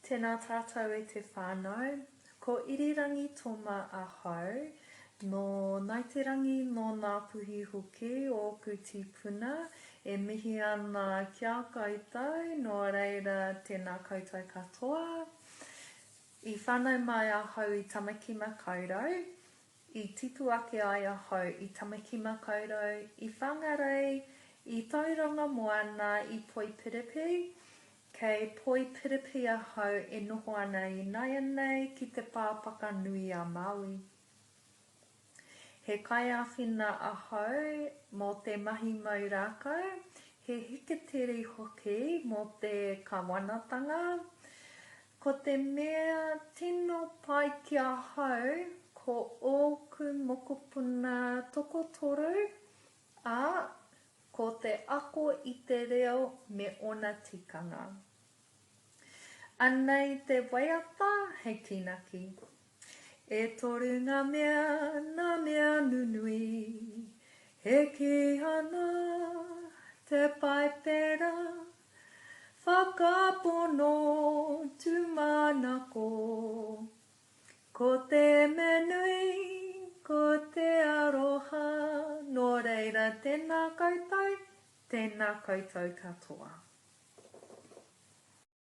Tēnā tātou e te whānau. Ko Irirangi Toma ahau, nō Ngāi-te-rangi, nō Ngāpuhi hoki ōku tīpuna e mihi ana ki a koutou, nō reira tēnā koutou katoa. I whānau mai ahau i Tamaki Makaurau, I tipu ake ai ahau i Tamaki-makaurau, i Whangarei, i Tauranga Moana, i Poipiripi. Kei Poipiripi ahau e noho ana inaianei ki te pāpaka nui a Maui. He kaiāwhina ahau mō te mahi mau rākau, he heketeri hoki mō te kawanatanga. Ko te mea tino pai ki ahau ko ōku mokopuna tokotoru, ā, ko te ako i te reo me ōna tikanga. Anei te waiata hei kīnaki. E toru ngā mea, ngā mea nunui, e kī ana te Paipera, Whakapono tūmanako, Ko te mea nui, ko te aroha, Nō reira tēnā koutou, tēnā koutou katoa.